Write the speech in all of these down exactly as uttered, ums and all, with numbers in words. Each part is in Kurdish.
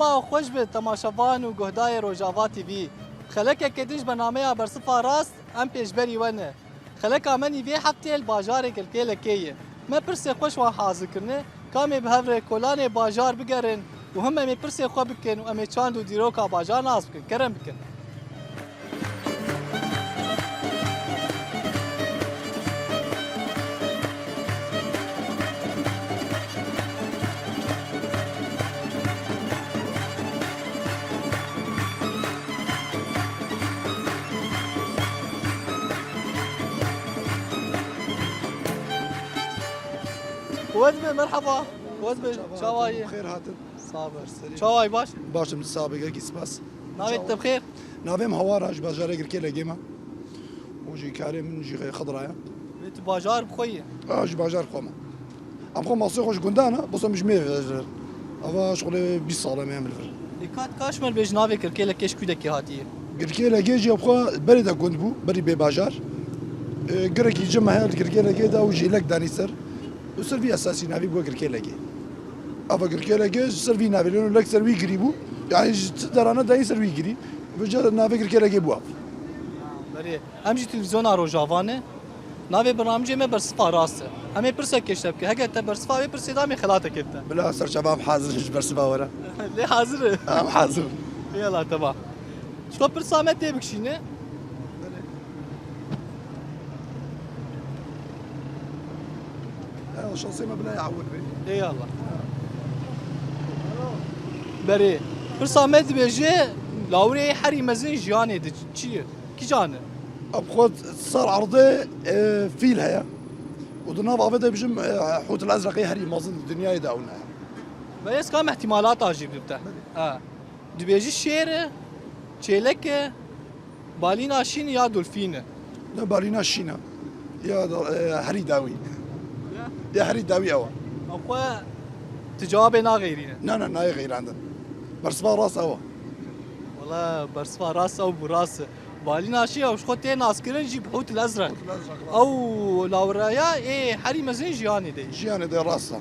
Merhaba, xweş be temaşevan û guhdarê Rojava T V. Xelekeke din ji bernameya Bersifa Rast em pêşberî we ne. Xeleka me nî vê heftê li bajarê Girkêlekê ye. Me pirsê xwe ji wan hazir kirine, ka em ê bi hev re kolanê bajar bigerin û him em ê pirsê xwe bikin û em ê çand û dîroka bajar nas bikin. Kerem bikin. Wed be, merhaba. Wed be, çawa yî? Xêr hatin. Sağ ol. Çawa yî, baş? Baş im, sağ be, gelekî spas. Navê te bi xêr? Navê min Hawar e, ji bajarê Girkêlekê me. Û jî karê min jî Xidra ye. Wê tu bajar bi xwe yî? A, ji bajar xwe me. Em xwe masê xwe ji gundan e, bes em ji mêr ve. Ava şixulê bîst sal e me em li vir. Ê, ka, ka ji me re bêj navê Girkêlekê ji kûdekê hatiye? Girkêlekê jî bi xwe berê de gund bû, berî bê bajar. E, girekî cem heye li Girkêlekê de û jêlek danî ser. Û ser vî esasî navî bû Girkêlekê. Ava Girkêlekê ji ser vî navê, lêno lek ser wî girî bû. Yani ji ti derane dayî ser wî girî. Vêca navê Girkêlekê bû av. Berê, em jî televîzyona Rojava ne. Navê bernamijê me Bersifa Rast e. Em ê pirsek kêşte bike. Heke te bersifa vê pirsê da, em ê xelateke bide. Bila ser çava em hazir in ji bersifa we re. Lê hazir e. Em hazir in. Ê Allah, tema. Ji xwe pirsa me tê bikişîne. Ya, şansê me bila ya ewil be. Ê Allah. Berê, pirsa me dibêje, lawirê herî mezin jiyanê di çi ye? Kîjan e? Bi xwe ser erdê, e, fîl heye. Û di nav avê de bijim, e, Hût el Ezreqê herî mezin di dinyayê de ew ne. Berê, ez kam ihtimalata jî bidibte. Ha. Dibêjî şêr e, çêlek e, balîna şîn e ya dolfîn e? Ne, balîna şîn e. Ya da, e, herî dawî. Ya? Ya herî dawî ew e. Ew xwe tu cewabê naxeyrîne? Na, na, nayê xeyrandin. Bersiva rast ew e. Wala bersiva rast ew bû, rast e. Balîna şîn ew ji xwe tê naskirin jî bi Hût el Ezreq. Hût el Ezreq, rast. Ew lawiraya ê herî mezin jiyanê de ye. Jiyanê de rast e.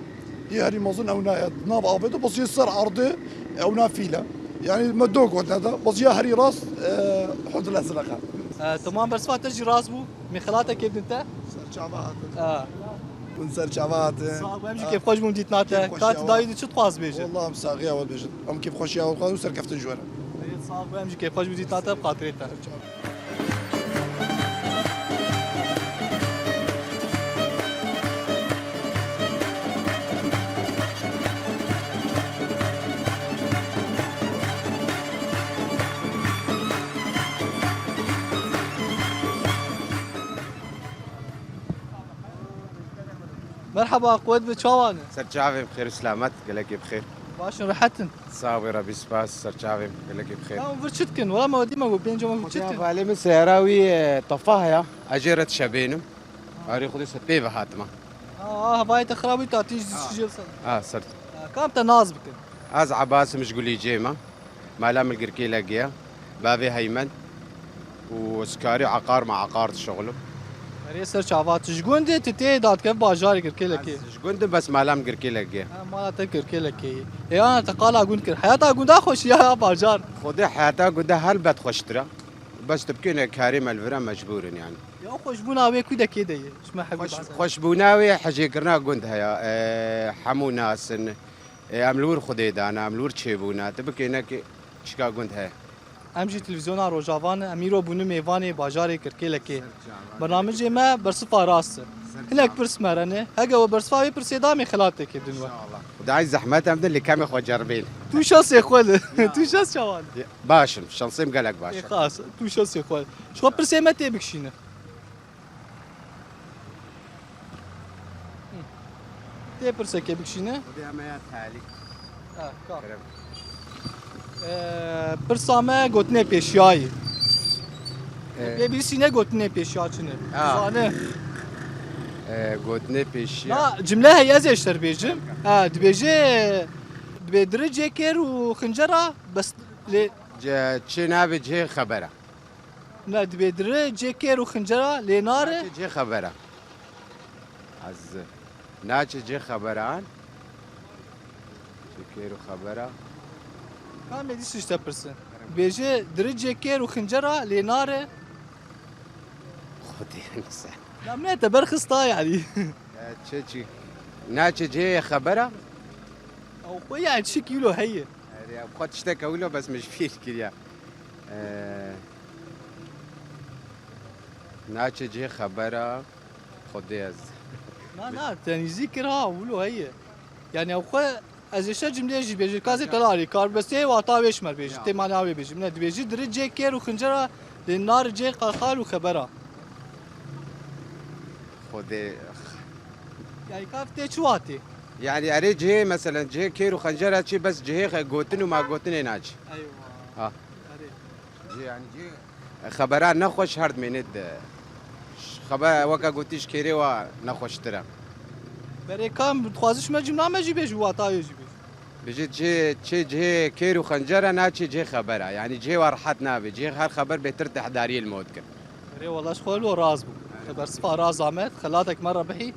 Yê herî mezin ew na ye. Di nav avê de bes yê ser erdê ew na fîl e. Yani me do gote de. Bes ya herî rast, e, Hût el Ezreq e. E, temam, bersiva te jî rast bû. Min xelatekê bidin te. Ser çava hatin. E. Hûn ser çava hatin. Sağ ol, em jî kêfxweş bûn dîtina te. Kêfxweşiya we. Ka tu dayî de çi dixwaz bêjin? Wallah em saxiya we dibêjin. Em kêfxweşiya we dixwazin û serkeftin ji we re. Sağ ol, em jî kêfxweş bûn dîtina te bi xatirê te. Ser çava. Merhaba, quwet be, çawa ne? Ser çavê, bi xêr û selamet, gelekî bi xêr. Baş in, rehet in? Sağ ol, Rebî spas, ser çavê, gelekî bi xêr. Ya, vir çi dikin? Wela me dî me got, pênc me got, çi dikin? Xwedê, valê min seyara wî, e, tefa heye. Ez jê re dişebênim. Arê Xwedê se pê ve hatime. Ha, ha, hevayê te xirab bû, ta tîj Ha. Jê ser. Ha, ser. Ha, kam te nas bikin? Ez Ebas im, ji Gulîcê me. Mala min li Girkêlekê ye. Bavê Heymen. Û ez karî eqar me, eqar dişixulim. Erê ser çava, tu ji gund î, tu tê dadikev bajarê Girkêlekê? Ez ji gund im, bes mala min Girkêlekê ye. Ha, mala te Girkêlekê ye. Ê, ana te qala gund kir. Heyata gunda xweş ya, ya bajar? Xwedê heyata gunda helbet xweştir e. Bes tu bikêne karê me li vir e, mecbûr in yani. Ya xweşbûna wê kûdekê de ye? Ji me hevî Xweş-, behs e. Xweşbûna wê hejêkirina gund heye. E, hemû nas in. E, em li wir Xwedê dane, em li wir çêbûne. Tu bikêne ki çika gund heye. Em jî televîzyona Rojava ne, em îro bûne mêvanê bajarê Girkêlekê. Ser çava. Bernamijê me bersifa rast e. Ser çava. Hinek pirs me re ne. Hege we bersifa wê pirsê da, em ê xelatekê bidin we. İnşallah. Xwedayê zehmet em din, lê kemê xwe ceribên. Tu şansê xwe li. Ya. Tu şans çawa li? Ya, baş im, şansê min gelek baş e. Ê, xas, tu şansê xwe li. Ji xwe pirsê me tê bikişîne. Tê pirsekê bikişîne. Xwedê em ya talî. Ha, ka. Kerem. Ee, pirsa me gotinê pêşiyayî. Ee. Pê bihîsîne gotinê pêşiya çi ne? Ha. Zane. Ee, gotinê pêşiya. Na, cimle heye, ez ê ji te re bêjim. Ha, dibêje, dibê diri cê kêr û xincera, bes lê. Ce-, çê nabê cihê xebera. Ne, dibê dire cê kêr û xincera lê nare. Naçe cê xebera. Ez naçe cê xeberan. Cê kêr û xebera. Ka me dî şişte pirsin. Bêje, diri cê kêr û xincera lê nare. Xwedê nise. Ya min te berxista yani. Ya çi çi? Naçe cê xebera? Ew xwe yani çi kîlo heye. Erê, ya xwe tişteke wilo bes min ji fîr kiriya. Ee, naçe cê xebera. Xwedê ez. Na, na, te nîzî kir ha, wilo heye. Yani ew xwe ez ê şe cimleyê jî bêjim, ka zê te alîkar, bes tê wata wê ji me bêjî, Ya. Tê mana wê bêjî. Ne, dibêjî diri cê kêr û xincera, lê nar cê qalqal û xebera. Xwedê. Yani ka tê çi watê? Yani erê cihê, meselen cihê kêr û xencera çi, bes cihê xe-, gotin û ma gotinê naçi. Eywa. Ha. Erê. Cihê, yani cihê xebera nexweş her dimênê de. Xeber weke gotî ji kêrê wa nexweştir e. Berê kam dixwaziş me cimna me jî bêjî, wata wê jî bêjî. Bijî cihê, çê cihê kêr û xencera naçê cihê xebera. Yani cihê wa rehet nabe. Cihê her xeber bêtir dehdariyê li me dikin. Erê wala ji xwe lo raz bû. Te bersiva raz amet. Xelatek me re bihî.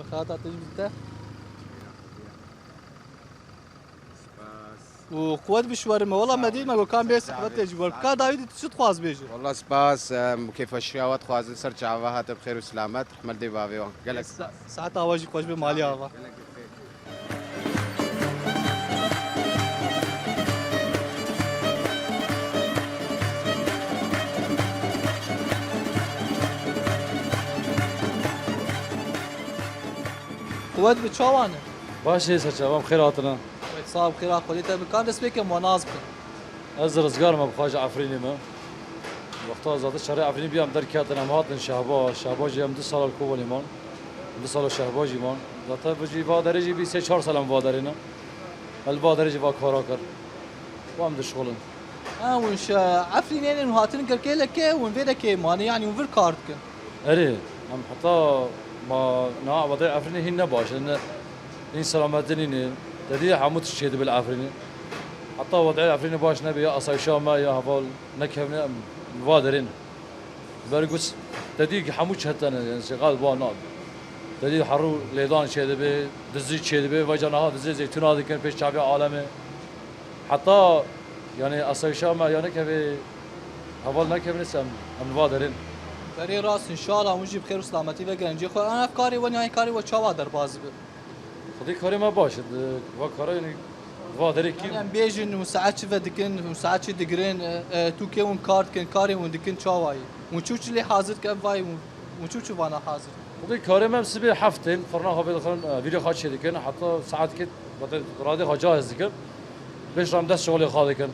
Xelata te jî bidî te. Û quwet bi şiwerê me. Wala me dî me got, kan bê sehbetê ji wer. Ka dawî dî tu çi dixwaz bêjî? Wala spas, em, kêfeşiya we dixwazin ser çava hate bi xêr û selamet. Rehmet dê bavê wan. Gelek spas. Saeta we jî xweş be, malî ava. Quwet bi çawan e? Baş ê, ser çavan, bi xêr hatine. Sax û xêra Xwedê te bi. Ka dest pê kem, we nas bikin. Ez Rizgar me, bi xwe ji Efrînê me. Wexta zaten şerê Efrînê bî em derketin, em hatin Şehba. Şehba jî em du sala li Kobanê man. Du sala Şehba jî man. Zaten bi jî va derê jî bî sê çar sal em va derê ne. Em li va derê jî va kara kir. Wa em dişxulin. Ha, hûn şe-, Efrînê ne, hûn hatin Girkê Lekê, hûn vê dekê mane, yanî hûn vir kar dikin. Erê, em heta ma niha wadayê Efrînê hîn ne baş e, ne, hîn selametî nîne. Te dî hemû tişt çêdibe li Efrînê. Heta wadayê Efrînê baş nebe, ya asayişa me, ya heval nekevne, em li va derê ne. Ber guç, te dî hemû çete ne, yani, şey, qal ba nabe. Te dî herû lêdan çêdibe, dizî çêdibe, vaca niha dizê zeytûna dikin pêş çavê alemê. Heta, yani, asayişa me, yani, kevê heval nekevin, em, em li va derê ne. Berê rast, înşallah, hûn jî bi xêr û selametî vegerin cihê xwe. An ev karê we, nihayê karê we çawa derbas dibe? Xwedê karê me baş e, di va kara, yani, va derê kî. Yani, em bêjin, hûn saet çi ve dikin, hûn saet çi digirin, e, e, tu kê hûn kar dikin, karê hûn dikin çawa ye? Hûn çû çi lê hazir dikin, vay, hûn, hûn çû çi vana hazir? Xwedê karê me em sibê heft tên, firna xwe vê dixin, e, vîrê xwe çê dikin, heta saet kê, zaten radê xwe cahez dikin. Pêş re em dest şixulê xwe dikin.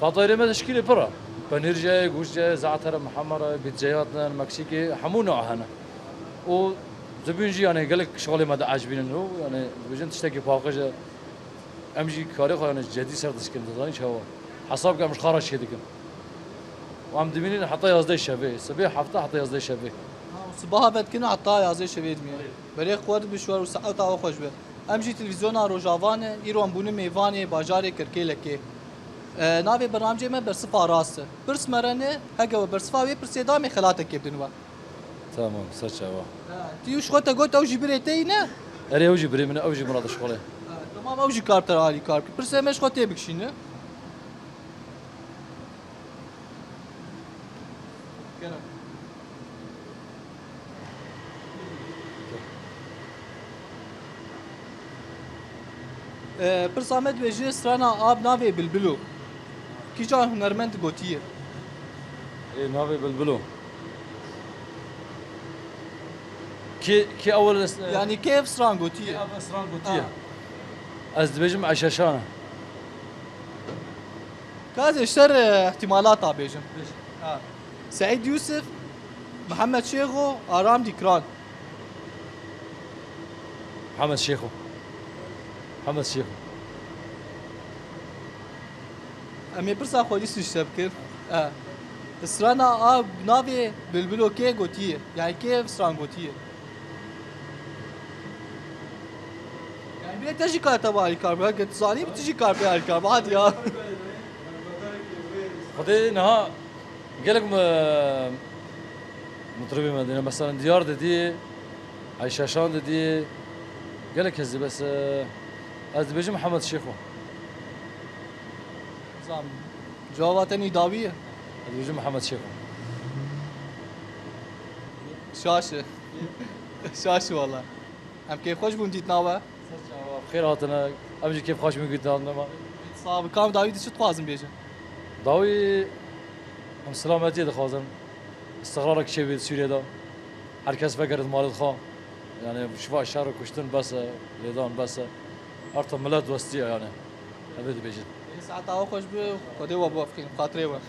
Fatayê me tişkîlê pir e. Penîr jî ye, goşt jî ye, ze'ter e, mihemer e, bîtceyat ne, meksîkê, hemû nav hene. Û dibîn jî, yani, gelek şixulê me diecibînin û, yani, dibêjin tiştekî paqij e. Em jî karê xwe, yani, cedî ser dişkin, dizanî çawa. Hesab ke em ji xwe re çê dikin. Û em dibînin heta yazdeh şevê, sibê hefta heta yazdeh şevê. Ha, û sibaha vedikin heta yazdeh şevê dimîne. Berê xwe dibî şwer û saeta we xweş be. Em jî televîzyona Rojava ne, îro em bûne mêvanê bajarê Kirkêlekê. E, navê bernamcê me Bersifa Rast e. Pirs me re ne, hege we bersifa wê pirsê da, em ê xelatekê bidin we. Tamam, ser çava. Ha, tu ji xwe te got ew jî birê te yî ne? Erê, ew jî birê min e, ew jî min re dişixule. Ha, tamam, ew jî kar te re alîkar bike. Pirsê me ji xwe tê bikişîne. Kerem. Ee, pirsa me dibêje, strana a bi navê Bilbilo kîjan hunermend gotiye? Ê, navê Bilbilo. Kê, kê ewil, e, yanî kê ev stran gotiye? Kê ev stran gotiye? Ha. Ez dibêjim Eşeşan e. Ka ez ê ji ser, e, ihtimalata bêjim. Bêj. Ha. Seîd Yûsif, Mihemed Şêxo, Aram Dîkran. Mihemed Şêxo. Mihemed Şêxo. Em ê pirsa xwedî suşte bikin. E. Strana a bi navê Bilbilo kê gotiye? Yani kê ev stran gotiye? Yani bile te jî kar te alîkar bû. Heke tu zanî, tu jî kar pê alîkar bû. Hadi ya. Xwedê niha gelek mi-, mitribê me dîne. Mesela Diyar didî, Ayşe Şan didî, gelek kes dî, bes, e, ez dibêjim Mihemed Şêxo. Cevaba te nî dawî ye? Ez dibêjim Mihemed Şêx. Şaş e. Şaş e wala. Em kêfxweş bûn dîtina we. Xêr hatine. Em jî kêfxweş bûn dîtina we. Sax bi kam dawî tu çi dixwazin bêjin? Dawî em selametiyê dixwazin. Îstiqrarek çêbê di Sûriyê de. Her kes vegere di malê xwe. Yani şiva şer û kuştin bes e, lêdan bes e. Arta millet westiye yani. Evê dibêjin. Ê, saeta we xweş bi, Xwedê we biwefqîn, xatirê we.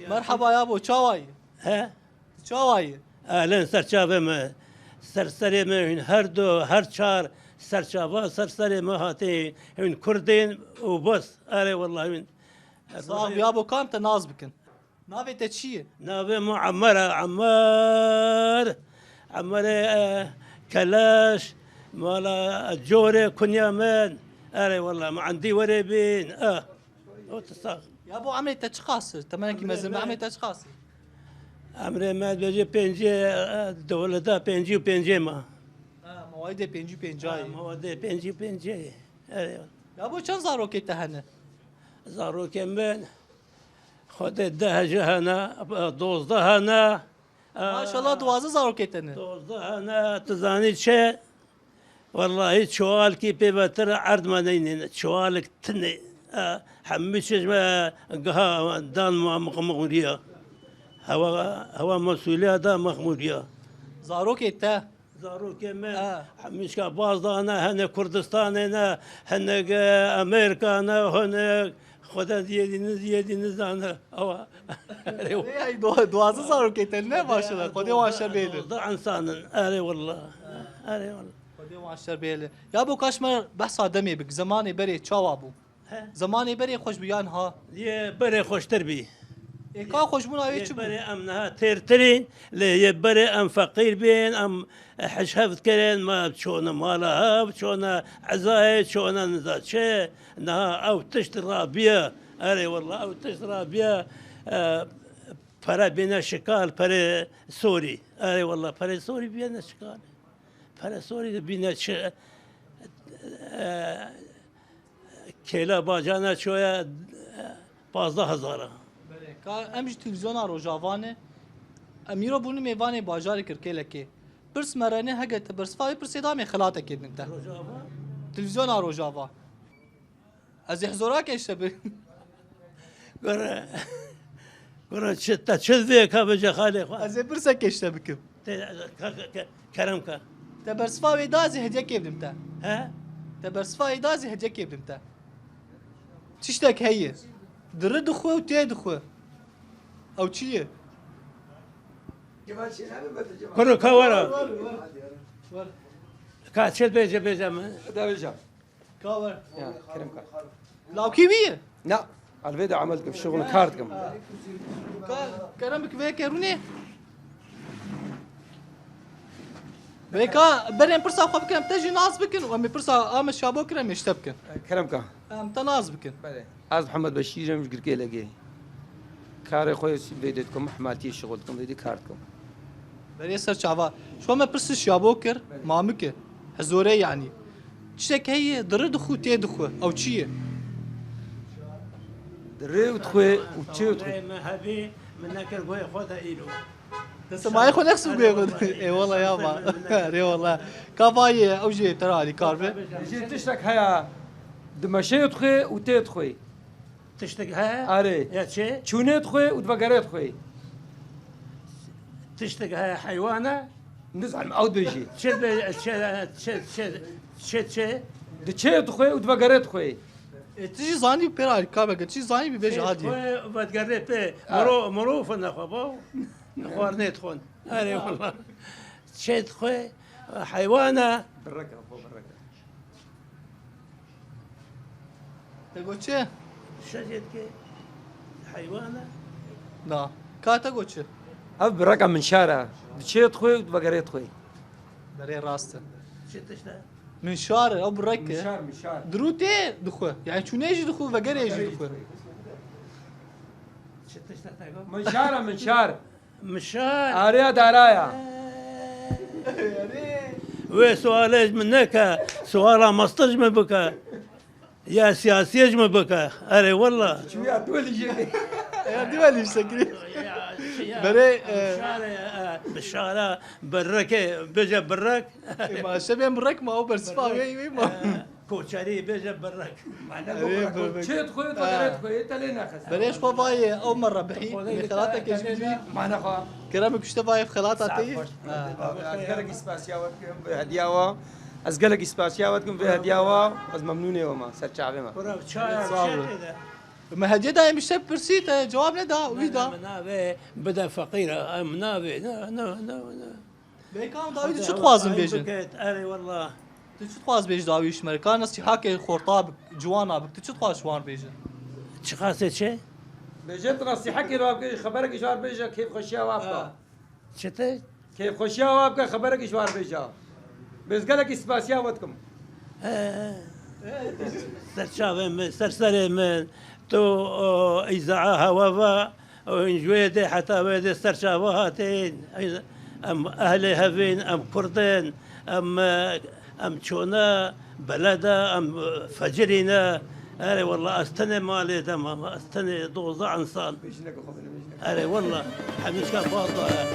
Merhaba yabo, çawa yî? He? Çawa yî? Elen ser çavê me, ser serê me hûn her du, her çar ser çava ser serê me hatî, hûn Kurd in û bes. Erê wela hûn. Sax bî yabo, ka em te nas bikin. Navê te çi ye? Navê min Emmer e, Emmer. Emmer e, e, Keleş, mala Corê kunya min. Erê wela, min endî werê bîn. E. O tu sax. Yabo, emrê te çiqas e? Temenekî mezin be, emrê te çiqas e? Emrê me dibêje pêncî, e, dewleta pêncî û pêncê ma. Ha, mawayî de pêncî û pêncayî. Ha, mawayî de pêncî û pêncê. Erê. Yabo, çend zarokê te hene? Zarokên min, Xwedê deh jî hene, dozdeh hene. Maşallah, duwazdeh zarokê te ne? Dozdeh hene, tu zanî çi? Wellahî çuwalkî pê vetir erd me neynîne. Çuwalik tune. E, hemî çi ji me giha dan me mixmixûriya. Hewa, hewa mesûliya da mixmûriya. Zarokê te? Zarokê me, ha, hemîşka baz dane, hene Kurdistanê ne, hinek, e, Amerîka ne, hinek Xwedê ziyedî ne, ziyedî nizane. Ewa. Erê, yani, du-, duwazdeh zarokê te ne, maşallah. Xwedê wan şer bêle. Dozdeh insan in. Erê wela. Erê wela. Xwedê wan şer bêle. Yabo, ka ji me behsa demê bik, zemanê berê çawa bû? He? Zemanê berê xweş bû yan ha? Yê berê xweştir bî. Ê, ka xweşbûna wê çi bû? Yê berê em niha têrtir in, lê yê berê em feqîr bîn, em hişhev dikirin, me çûne mala hev, çûne ezayê, çûne niza çi. Niha ew tişt rabiye. Erê wela ew tişt rabiye. E, pere bîne şikal, perê sorî. Erê wela perê sorî bîne şikal. Pere sorî de bîne çi, e, kêla bacana çoya, e, pazdeh hezar a. Belê. Ka em ji televîzyona Rojava ne, em îro bûne mêvanê bajarê Kirkêlekê. Pirs me re ne, hege te bersiva wê pirsê da, em ê xelatekê bidin te. Rojava? Televîzyona Rojava. Ez ê hizorake ji te bi- Gora, gora çi, te çi vê ka bêje xalê xwe? Ez ê pirsekê ji te bikim. Te, ka, ka, ka, kerem ka. Te bersiva wê da, ez ê hediyekê bidim te. He? Te bersiva wê da, ez ê hediyekê bidim te. Tiştek heye. Diri dixwe û tê dixwe. Ew çi ye? Kuro ka were. Were, were. Were. Ka çi bêje, bêje min. Da bêje. Ka wer. Ya, kerem ka. Lawkî wî ye? Na, ez vê de emel dikim, şixul kar dikim. Ka, kerem bik vê ke rûnê. Vê ka berên pirsa xwe bikin, em te jî nas bikin û em ê pirsa a me şabo kirin, em ê ji te bikin. Kerem ka. Em te nas bikin. Belê. Ez Mihemed Beşîr im, ji Girkêlekê. Karê xwe vê dê dikim, himatiye şixul dikim, vê dê kar dikim. Berê ser çava. Şo me pirs şiyabo kir, mamike. Hezore yanî. Tiştek heye, diri dixu, tê dixu. Ew çi ye? Diri û dixu û çi û dixu? Mehebî, min nekir guhê xwe de îro. Destê mayê xwe nexsî guhê xwe de. Eyvallah ya ma. Eyvallah. Ka vayê, ew jê te re alîkar be. Jê tiştek heye, dimeşe dixu û tê dixu. Tiştek he? Arê. Ya çi? Çûnê dixwe û divegerê dixwe. Tiştek he, heywan e? Nizanim, ew dibêjî. Çi be, çi, çi, çi, çi, çi? Diçê dixwe û divegerê dixwe. E, tu jî zanî pê re alîkar be, tu jî zanî bibêje hadiye. Çê dixwe, vedigerê pê. Ha. Miro, miro fine xwe bo. Xwarinê dixwin. Erê wela. Çê dixwe, heywan e. Birek e, xwe birek e. Te got çi? Şeriyet ke heywan e. Na. Ka te got çi? Ev bireka min şar e. Diçê dixwe û divegerê dixwe. Berê rast e. Çi tişt e? Minşar e, ew birek e. Minşar, minşar. Dirûtê dixwe. Yani çûnê jî dixwe, vegerê jî dixwe. Çi tişt e teko? Minşar e, minşar. Mişar. Araya daraya. Wê sualê ji min neke, suala mestir ji min bike. Ya siyasiyê ji min bike. Erê wela. Çûya tu welî jê. Ya tu welî sekirî. Ya, ya, Berê, e, mişare, e, mişara, birreke, bêje birrek. E, ma şebên birrek ma o bersiva wê, wê ma. E, Koçerî bêje birrek. Mane Erê, bu birrek. Çê dixwe, tu Ha. dere dixwe, te lê nexist. Berê ji xwe vayê ew me re bihî, Xwedê lê xelateke ji bî. Mane xwe. Kerem kuşte vayê xelata Saet te. Xweş. Ha. Ez gelekî spasiya we dikim vê hediya wa. Ez gelekî spasiya we dikim vê hediya wa. Ez memnûnê we me, ser çavê me. Bura çaya Sağ ol. çê tê de. Me hediye dayê min şev pirsî te cewab neda, wî da. Min navê bide feqîra, em navê, na, na, na, na. Bêkan dawî tu çi dixwazin bêjin? Erê wallah. Tu çi dixwaz bêjî dawî ji me re? Ka nesîhakê xorta bik, ciwana bik. Tu çi dixwaz ji wan bêjin? Çiqasê çi? Bêje tu nesîhekê ra bikê, xeberekî ji wan bêje, kêfxweşiya wan bike. Ha. Çi te? Kêfxweşiya wan bike, xeberekî ji wan bêje. Bêz gelekî spasiya we dikim. He. Ser çavê min, ser serê min. Tu, o, îzaa hewa va. Û hûn ji wê dê heta wê dê ser çava hatin. Em ehlê hev in, em kurd in, em, em çûne beled e, em fecirî ne. Erê wallah ez tenê malê de mam, ez tenê dozdeh însan. Erê wallah, hemîşka baz daye.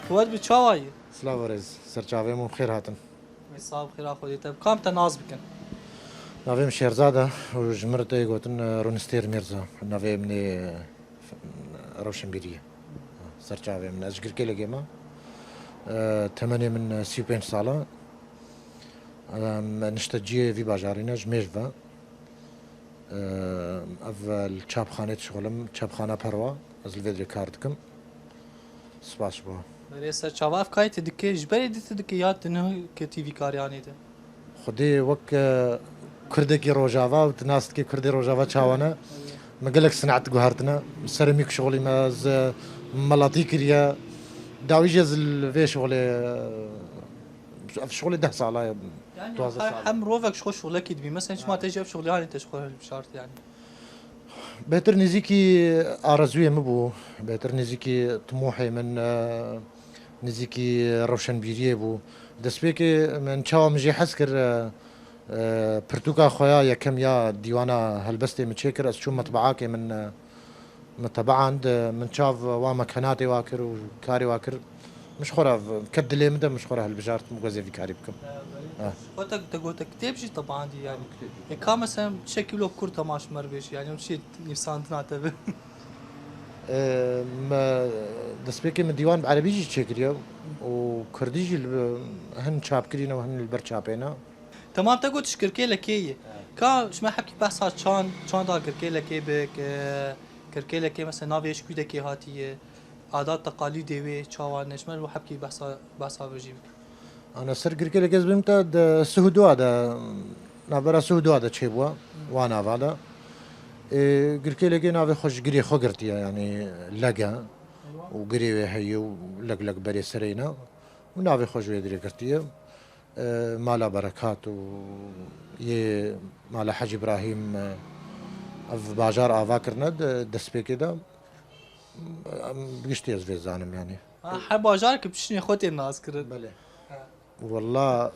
Wet bi çawa yî? Silav û rêz, ser çavê min xêr hatin. Wê sax xêra Xwedê te bi kam te nas bikin? Navê min Şêrzad e û ji min re tê gotin, e, Rûnistêr Mîrza. Navê min ê, e, Rewşenbîrî ye. Ser çavê min. Ez ji Girkêlekê me. E, temenê min, e, sî û pênc sal e. Em nişteciyê vî bajarî ne, ji Mêj ve. Ev li çapxanê dişixulim, çapxana Perwa, ez li vê derê kar dikim. Spas ji bo. Berê ser çava ev karê tu dikê, ji berê dî tu dikê ya tu ne ketî vî karê anê de? Xwedê wek, e, Kurdekî Rojava û tu nas dikê Kurdê Rojava çawa ne, min gelek sinet guhertine. Serê mî ku şixulî me ez, e, melatî kiriye. Dawî jî ez li vê şixulê, e, Ev şixulê deh sala ye, Yani duwazdeh her, sala. Her mirovek ji xwe şixulekî dibî. Mesela çima Ha. te jî ev şixulê anî te ji xwe hilbijart yani? Bêtir nêzîkî arezûyê min bû, bêtir nêzîkî timohê min, e, nêzîkî rewşenbîriyê bû. Destpêkê min çawa min jê hez kir, e, e, pirtûka xwe ya yekem ya dîwana helbestê min çêkir, ez çûm metbeakê min, e, Min tebean di min çav wa mekenatê wa kir û karê wa kir. Min ji xwe re ket dilê min de min ji xwe re hilbijart min ku ez ê vî karî bikim. Ha. Xwe te, te gote kitêb jî tebeandî yani. E ka mesela çi şekî wilo kurt hema ji me re bêjî yani, ew çi nivîsandina te be? E, me destpêkê min dîwan bi erebî jî çêkiriye û kurdî jî li, hin çapkirî ne û hin li ber çapê ne. Temam, te got ji Girkêlekê yî. Evet. Ka ji me hebkî behsa çand, çanda Girkêlekê bik, e, Girkêlekê mesela navê ji kûdekê hatiye, adat teqalîdê wê çawa ne, ji me re hebkî behsa, behsa vê jî bik. Ana ser Girkêlekê ez bim te di Suhduwa de, navbera Suhduwa de çêbûye, wa nava de. Ê, Girkêlekê navê xwe ji girê xwe girtiye, yanî lege û girê wê heye û leg leg berê serê ne û navê xwe ji wê dirê girtiye. E, Mala Berekat û yê Mala Hecî Îbrahîm, e, ev bajar ava kirine di destpêkê de. Em giştî ez vê zanim, yanî. Ha, her bajar ki piştî xwe tê nas kirin. Belê. Ha. Walla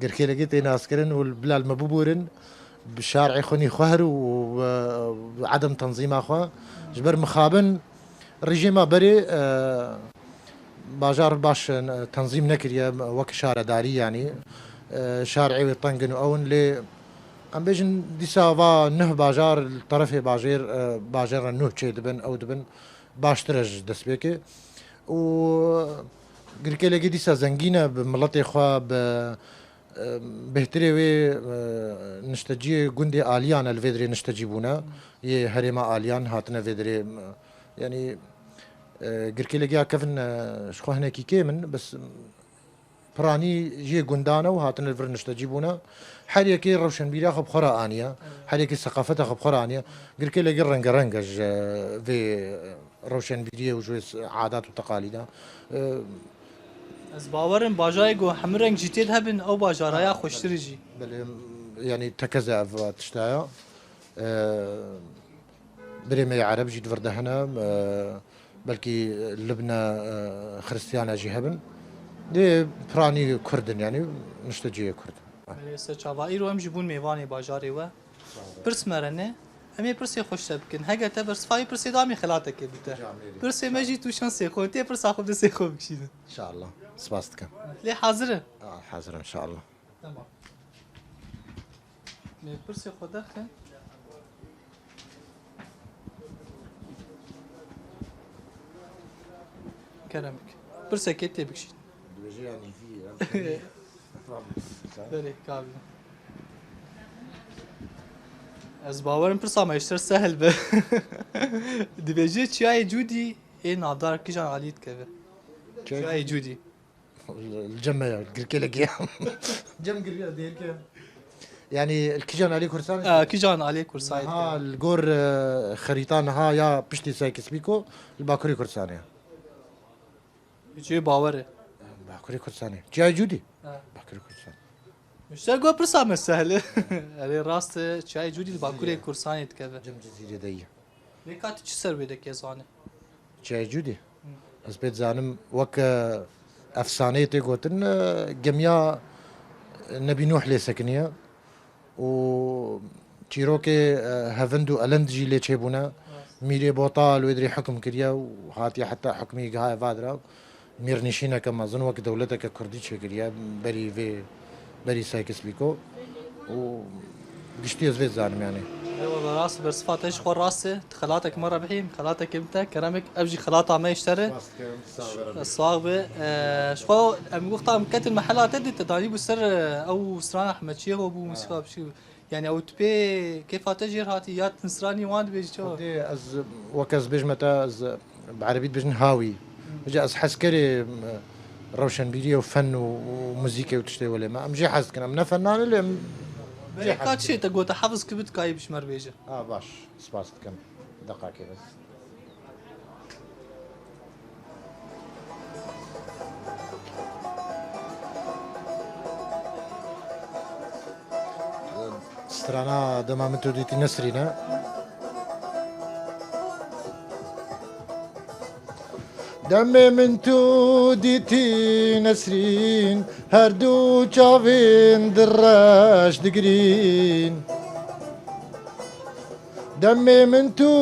Girkêlekê tê nas kirin û bila li me bibûrin, bi şarê xwe nî xwe her û, e, edem tenzîma xwe. Ji ber mixabin rejîma berê, e, Bajar baş, e, tenzîm nekiriye, wek şaredarî, yanî, e, şarê wê teng in û ew in, lê em bêjin dîsa va nuh bajar li terefê bajêr, e, bajêr re nuh çê dibin, ew dibin, baştir e ji destpêkê. Û Girkêlekê dîsa zengîn e bi miletê xwe, bi Bêhtirê wê, e, nişteciyê gundê Aliyan e, li vê dirê niştecî bûne. Yê herêma Aliyan hatine vê dirê, e, yanî, e, Girkêlekê ya kevin, e, ji xwe hinekî kêm in, bes, Piranî yê gundan e û hatine li vir niştecî bûne. Her yekê rewşenbîriya xwe bi xwe re aniye, her yekê seqafeta xwe bi xwe re aniye. Girkêlekê rengereng e ji vê rewşenbîriyê û ji wê adat û teqalîda. E, Ez bawer im bajarê ku hemû reng jî tê de hebin, ew bajara ya xweştir e jî. Belê, yanî tekez e ev tişta ya. E, Birê me yê Ereb jî di vir de hene, e, belkî Libne, e, Xiristiyane jî hebin. Lê piranî Kurd in, yanî niştecî yê Kurd. Belê, ser çava. Îro em jî bûn mêvanê bajarê we. Pirs me re ne. Em ê pirsê xweş te bikin. Heger te bersiva wî pirsê da, em ê xelatekê bite. Pirsê me jî tu şansê xwe, tê pirsa xwe bi destê xwe bikişînin. Înşallah. Spas dikim. Lê hazir e. Ah, hazir im, înşallah. Tamam. Lê pirsê xwe derxe. Kerem bike. Pirsekê tê bikişîn. Dibêje ya nîvî, em Berê, kabî. Ez bawerim pirsa me ji te re sehil be. Dibêje çiyayê Cûdî ê navdar kijan alî dikeve? Çiyayê Cûdî. Li cem me ya, girkêlekê ya. Cem girkê ya, dêrkê ya. Yanî li kijan alî Kurdistanê? Aa, kijan alî Kurdistanê. Niha li gor, e, xerîta niha ya piştî Sykes-Picot li Bakurê Kurdistanê ya. Cihê bawer e. Bakurê Kurdistanê. Çiyayê Cûdî? Ha. Bakurê Kurdistanê. Ji te re got pirsa me sehil e. Erê rast e, çiyayê Cûdî li Bakurê Kurdistanê dikeve. Cem Cizîrê de ye. Lê ka tu çi ser wê de kezanî? Çiyayê Cûdî. Ez pê dizanim wek, e, efsaneyê tê gotin, e, gemiya Nebî Nûh lê sekiniye û çîrokê, e, hevind û elind jî lê çêbûne. Mîrê Botal wê dirê hukm kiriye û hatiye heta hukmî gihaye vadira. Mîrnişîneke mezin wek dewleteke kurdî çêkiriye berî vê, berî Sykes-Picot û giştî ez vê dizanim yanî. Eyvallah, rast e, bersiva te ji xwe rast e. Tu xelatek me re bihî, em xelatekê bi te, keremek, ev jî xelata me ji te re. Spas dikim, sax be. Sax be. E, ji xwe em wexta em ketin mehela te dî, te danîbû ser, e, ew strana Ehmed Şêxo bû, Musîka bişî. Yanî ew tu pê kêfa te jêr hatî ya tu stranî wan dibêjî çawa? Xwedê ez, wek ez bêjime te, ez bi erebî dibêjin hawî. Vêca ez hezkerê, em, rewşenbîriyê û fen û, û muzîkê û tiştê welê me. Em jê hez dikin. Em ne fenan in lê em jê hez dikin. Berê ka çi te gote hefiz kibi tu kayî bi ji me re bêje. A baş. Spas dikim. Deqakê bes. Strana dema min tu dîtî Nesrîn e. Demê min tu dîtî Nesrîn, her du çavên di reş digirîn. Demê min tu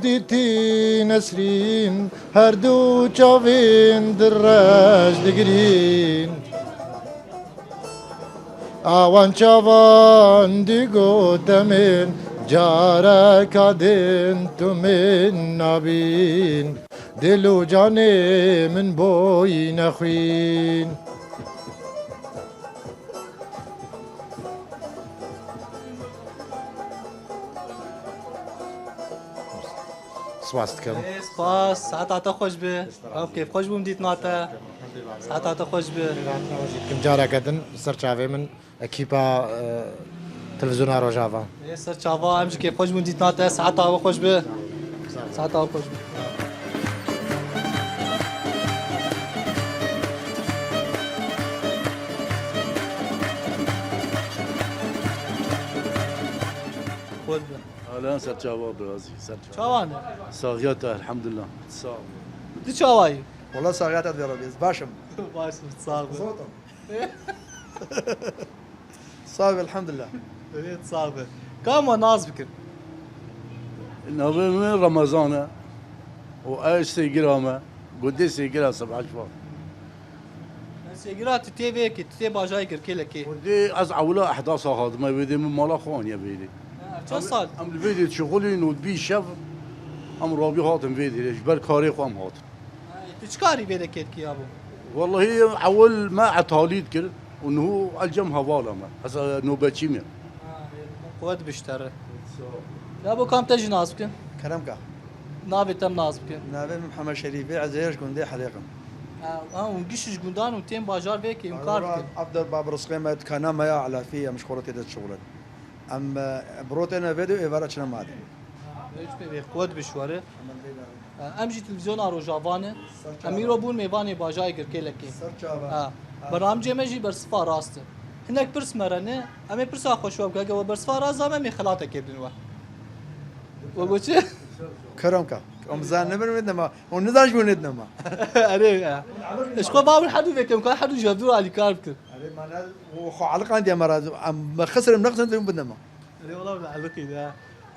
dîtî Nesrîn, her du çavên di reş digirîn. A wan çavan digot demên, careka din tu min nabîn. Dil û canê min boyîne xwîn. Spas dikim. Ê, spas, saeta te xweş be. Ew kêfxweş bûm dîtina te. Saeta te xweş be. Hatina we jî dikim careke din li ser çavê min. Ekîpa, e, Televîzyona Rojava. Ê, ser çava, em jî kêfxweş bûn dîtina te, saeta we xweş be. Saeta we xweş be. Xweş be. Alen ser çava birazî, ser çava. Çawa ne? Saxiya te, elhamdulillah. Sağ ol. Di çawayî? Wala saxiya te divê Rabî, ez baş im. Baş im, sağ ol. Zot im. Sağ ol, elhamdulillah. Evet, sağ ol. Kama naz bikin. Navê min Ramazan e. Û ev sêgira me. Gundê sêgira Sebhel Şifa. Sêgira tu tê vê yekê, tu tê bajarê Girkêlekê. Gundê ez ewila ehdasa hatime vê dê, min mala xwe aniye vê dê. Çend sal? Em li vê dê dişixulîn û dibî şev em rabî hatin vê dê, ji ber karê xwe em hatin. Tu çi karî vê dekê dikî yabo? Wellahî ewil me etalî dikir û niho el cem hevala me. Hesa nobeçî me. Quwet biştere. Yabo kam te jî nas bikin? Keremka. Navê te nas bikin. Navê min Mihemed Şerîf e, ez ê ji gundê Helêq im. Ha, hûn giş ji gundan û tên bajar vê kê hûn kar dikin. Evdor bab rizqê me dikana me ya elafî, em ji xwe re tê de dişixulin. Em, e, bi rotê ne vê de êvara çine made. Hiç pê vê quwet bi şwere. Em jî televîzyona Rojava ne. Em îro bûn mêvanê bajarê Girkêlekê. Ha. Bernamcê me jî bersifa rast e. Hinek pirs me re ne, em ê pirsa xwe şwe bikin. Heke we bersifa rast da me, em ê xelatekê bidin we. We got çi? Kerem ka. Em zan ne bin wê nema. Hûn nizan ji hûn êdin nema. Erê ya. Ji xwe bawin herdû vêkim ka herdû ji hevdû alîkar bikin. Erê, ma ne, xwe aliqandiye me razî. Em me xisirim nexsin dûm bin nema. Erê, wala bi aliqî de.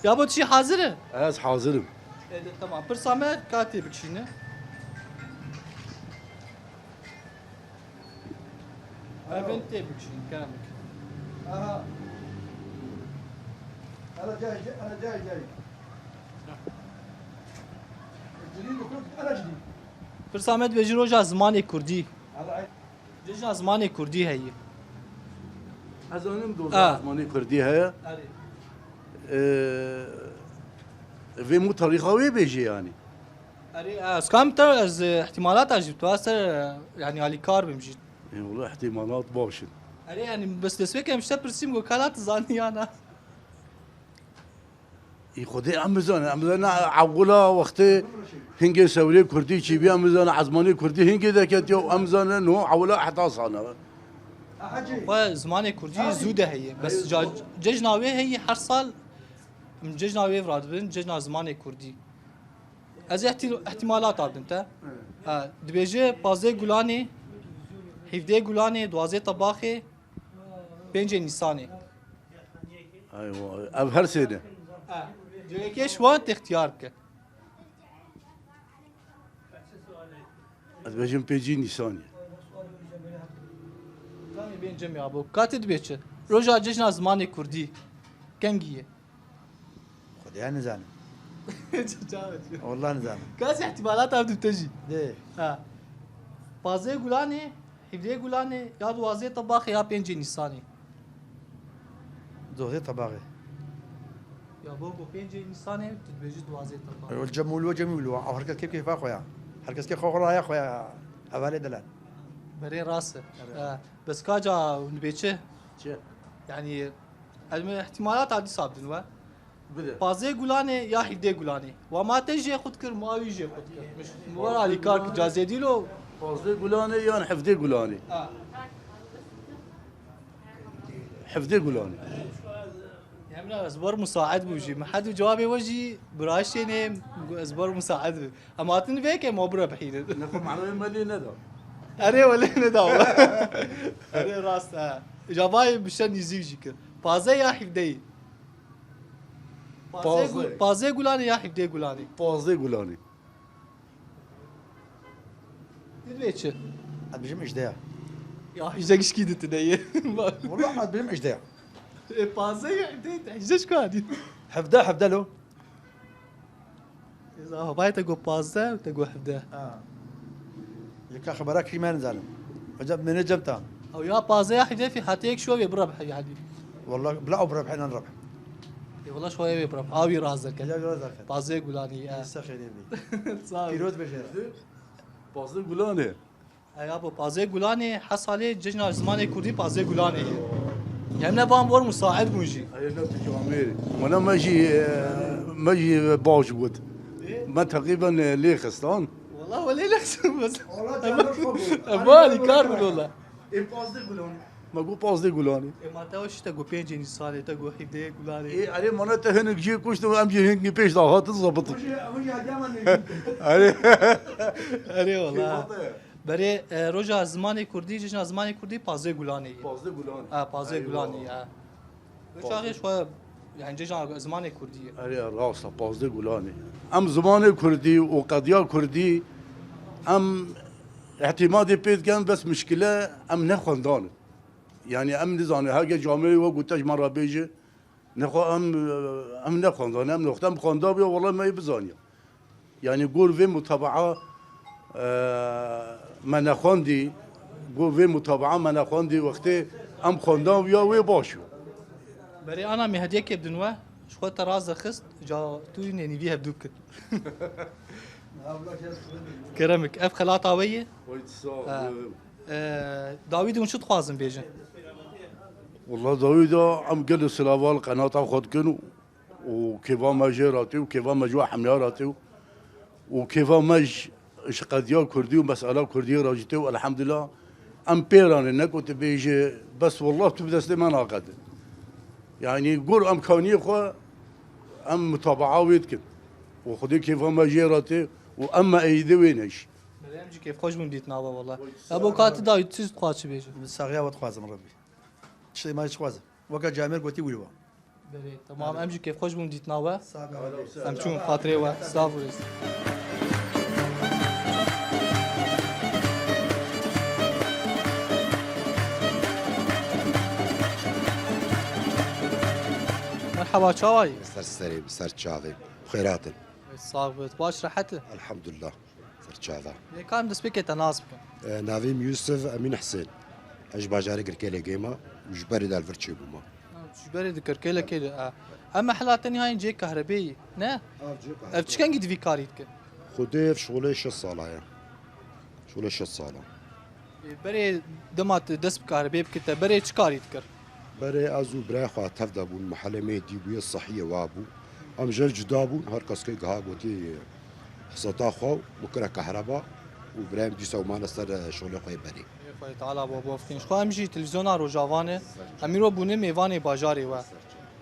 Ya bo tişî hazir e? Ez hazirim. E, de, tamam. Pirsa me ka tê bikişîne. Evin tê bikişîne, kerem bike. Aha. Ana cay, ana cay, cay. Cilî bi kurt, ana cilî. Pirsa me dibêjî roja zimanê kurdî. Cejna zimanê kurdî heye. Ez zanim doza zimanê kurdî heye. Erê. Ee, vê mu tarîxa wê bêjê yanî. Erê, ez kam te ez, e, ihtimalata jî tu ser, e, yanî alîkar bim jî. E, wala ihtimalat baş in. Erê, yanî bes destpêkê em ji te pirsîm ku kala tu zanî ya na. Î Xwedê em bizane, em bizane ewila wextê hingê sewrê kurdî çî bî, em bizane ezmanê kurdî hingê deketiya û em bizane no ewila ehda sane. Xwe zimanê kurdî zû de heye. Bes ca-, cejna wê heye her sal, em cejna wê radibin, cejna zimanê kurdî. Ez ihti-, ihtimalata bidin te. Ha, dibêje pazdeh Gulanê, hevdeh Gulanê, duwazdeh Tebaxê, pêncê Nîsanê. Ay vay, ev her sê ne. Ha, cihekê şwa te ixtiyar bike. Ez bêjim pêncî Nîsanê. Tamam, bên cem ya bu. Ka tu dibê çi? Roja cejna zimanê kurdî kengî ye? Xwedê nizanim. Çawa çi? Wallah nizanim. Ka ez ihtimalat ev dibte jî. Dê. Ha. Pazdeh Gulanê, hevdeh Gulanê, ya duwazdeh Tebaxê ya pêncê Nîsanê. Duwazdeh Tebaxê. Ya bo ku pêncê Nîsanê, tu dibêjî duwazdeh Tebaxê. Ol cem û lû, cem û lû. Ew her kes kêf kêfa xwe ya. Her kes kêf xwe xwe raya xwe ya. Hevalê dilan. Berê rast e. Evet. Ha. Bes ka ca hûn dibê çi? Çi? Yanî, ez me ihtimalata dîsa bidin we. Bide. Pazdeh Gulanê ya hevdeh Gulanê. Wa ma te jê xwe dikir, ma wî jê xwe dikir. Miş-, mi were alîkar kir, cazê dîlo. Pazdeh Gulanê yan hevdeh Gulanê? Ha. Hevdeh Gulanê. Emre, ez bar musaid bû jî. Mi hedû cevabê we jî biraştênê, ez bar musaid bû. Em hatin vê ke ma bira bihînin. Ne xwe manayê me lê neda. Erê, we lê neda we. Erê, rast e. Cevabê bi şe nîzîk jî kir. Pazdeh ya hevdeh. Pazdeh Gu-, Pazdeh. Pazdeh Gulanê ya hevdeh Gulanê? Pazdeh Gulanê. Tu dibê çi? Ez bijim hejde ya. Ya hejde gişkî di tine ye. Wallah ez bijim hejde ya. E, pazdeh ya hevdeh, hejde çi kadî? Hevdeh, hevdeh lo. Eza, havayê te got pazdeh, te got hevdeh. Ha. Yeka xebera kî me nizanim. Hocam, mene cem ta. Ew ya pazdeh ya hevdeh fî hatiye şo vê bireb heyalî. Wallah, bila ew bireb henan reb. E, wallah şo vê bireb. Awî razek. Ya razek. Pazdeh Gulanê, e. Îsa xêrê bî. Sağ ol. Pîroz beje. Pazdeh Gulanê. Eya bo, pazdeh Gulanê, her salê cejna zimanê kurdî pazdeh Gulanê ye. Em ne van bor musaid bûn jî. Ay ne tu camêrî. Mana me jî, e, me jî baş got. E? Me teqrîben, e, lê xistan. Wallah, we lê lexsin bes. Wallah, canım çok. Em bu alîkar bin ola. E, pazdeh Gulanê. Me got pazdeh Gulanê. E, ma te şî te got pêncê Nîsanê, te got hevdeh Gulanê. E, erê mana te hinek jê kuştin, em jî hinek pêş de hatin zabitin. Erê. Erê wallah. Berê, e, roja zimanê kurdî, cejna zimanê kurdî pazdeh Gulanê ye. Pazdeh Gulanê. Ha, pazdeh Gulanê ya. Pazdeh. Çaxê xwe, yani cejna zimanê kurdî ye. Erê, rast e, pazdeh Gulanê. Em zimanê kurdî û qediya kurdî, em îtimadê pê dikin, bes mişkile em ne xwendan in. Yani em nizanin, heke camêrê we gote ji me re bêje, nexwe em, em ne xwendan in, em noxtem xwenda bûye, wela me yê bizaniya. Yani gor vê mutabaa, e, me nexwendî, gor vê mutabaa me nexwendî, wextê em xwendan bûya wê baş bû. Berê ana me hediyekê bidin we, ji xwe te raz dixist, ca tu nênîvî hevdû bikit. Keremik, ev xelata we ye? Wayt sağ Ha. olun. Ee, dawî de hûn çi dixwazin bêjin? Wallah dawî de em gelê silava li qenata xwe dikin û, û kêfa me jê re tê û kêfa me ji we hemiya re tê û, û kêfa me ji, ji qediya Kurdî û mesela Kurdî re jî tê û elhamdulillah em pê re ne, ne ku tu bêjî bes wallah tu bi destê me naqedin. Yani gur em kaniyê xwe em mutabaa wê dikin. Û Xwedê kêfa me jê re tê û em me eyîdê wê ne jî. Belê, em jî kêfxweş bûn dîtina we wela. Ebo ka tu dawî tu dixwaz çi bêjî? Min saxiya we dixwazim Rebî. Tiştê me çi dixwazim? Weke camêr gotî wî wa. Belê, temam. Em jî kêfxweş bûn dîtina we. Sağ ol. Em çûn xatirê we. Sax û rêz. Merhaba, çawa yî? Ser serê, ser çavê. Xêr hatin. Sax bit. Baş rehet. Elhamdulillah. Ser çava. Lê ka em destpêkê te nas bikin. E, navê min Yusuf Emîn Hisên. Ez ji bajarê Girkêlekê me û ji berê de li vir çêbûme. Ha, ji berê di Girkêlekê de, e. Em mehela te nihayên cihê kahrebê yî, ne? Ev cihê kahrebê. Ev çi kengî di vî karî dikin? Xwedê ev şolê şeş sala ye. Şolê şeş sala. Ê, berê dema tu dest bi kahrebê bikir te, berê çi karî dikir? Berê ez û birayê xwe tev de bûn, mehelê me yê dî bûye, sehiyê wa bû. Em jê cuda bûn, her kes kê giha gotî heseta xwe û bikire kehreba û birayê min dîsa û mane ser şolê xwe yê berê. Ê Xwedê Teala bo bo fikirîn. Ji xwe em jî televîzyona Rojavayê, em îro bûne mêvanê bajarê we.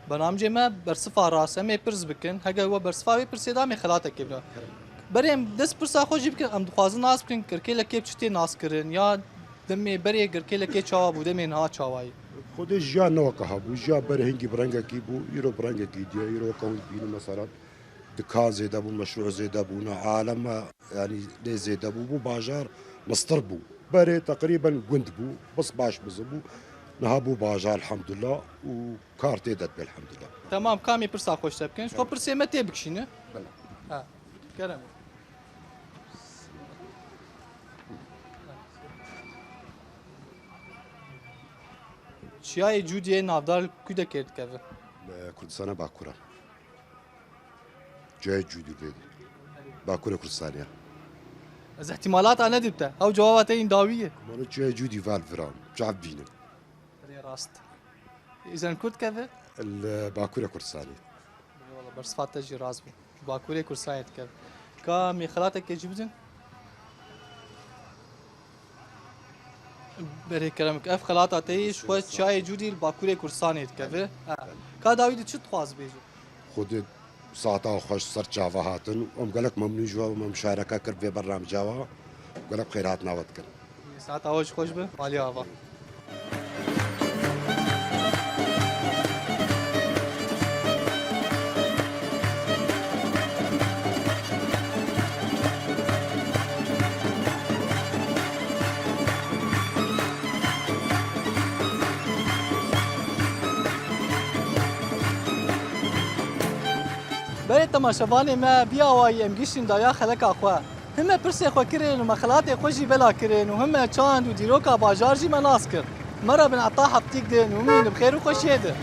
Bernamecê me bersifa rast, em ê pirs bikin. Heger we bersifa wê pirsê da, em ê xelatekê bidin. Berê em dest pirsa xwe jî bikin, em dixwazin nas bikin, Girkêlekê bi çi tê naskirin, ya demê berê Girkêlekê çawa bû, demê niha çawa ye? Xwedê jiyan ne weke hebû, jiyan berê hingî bi rengekî bû, îro bi rengekî diye, îro weke hûn dibînin, mesela, dikan zêde bûn, meşrû zêde bûne, alem, yanî lê zêde bû, bû bajar mistir bû. Berê teqrîben gund bû, bes baş mizin bû. Niha bû bajar, elhamdulillah, û kar tê de dibe, elhamdulillah. Temam, ka em ê pirsa xwe ji te bikin. Ji xwe pirsê me tê bikişîne. Belê. Ha, kerem. Çiyayê Cûdiyê navdar li ku de kê dikeve? Li Kurdistana Bakur e. Ciyayê Cûdî vê de. Bakurê Kurdistanê ya. Ez ihtimalata nedî te. Ew cewaba te yîn dawî ye. Mano Ciyayê Cûdî val viran. Çav bînim. Rê rast. Îzen ku dikeve? Li Bakurê Kurdistanê. Wala bersifa te jî rast bû. Bakurê Kurdistanê dikeve. Ka em ê xelatekê jî bidin? Berê kerem, ev xelata te yî ji xwe çiyayê Cûdî li Bakurê Kurdistanê dikeve. Ha. Ka dawî de çi dixwaz bêjî? Xwedê saeta xweş ser çava hatin. Em gelek memnûn ji we me muşareke kir vê bernameca we. Gelek xêr hatina we dikin. Saeta we jî xweş be, Alî Ava. Berê temaşevanê me, vî awayî em gihîştin dawiya xeleka xwe. Him me pirsê xwe kirin û me xelatê xwe jî bela kirin û him me çand û dîroka bajar jî me nas kir. Me re bin heta heftîk din û bimînin bi xêr û xweşiyê de.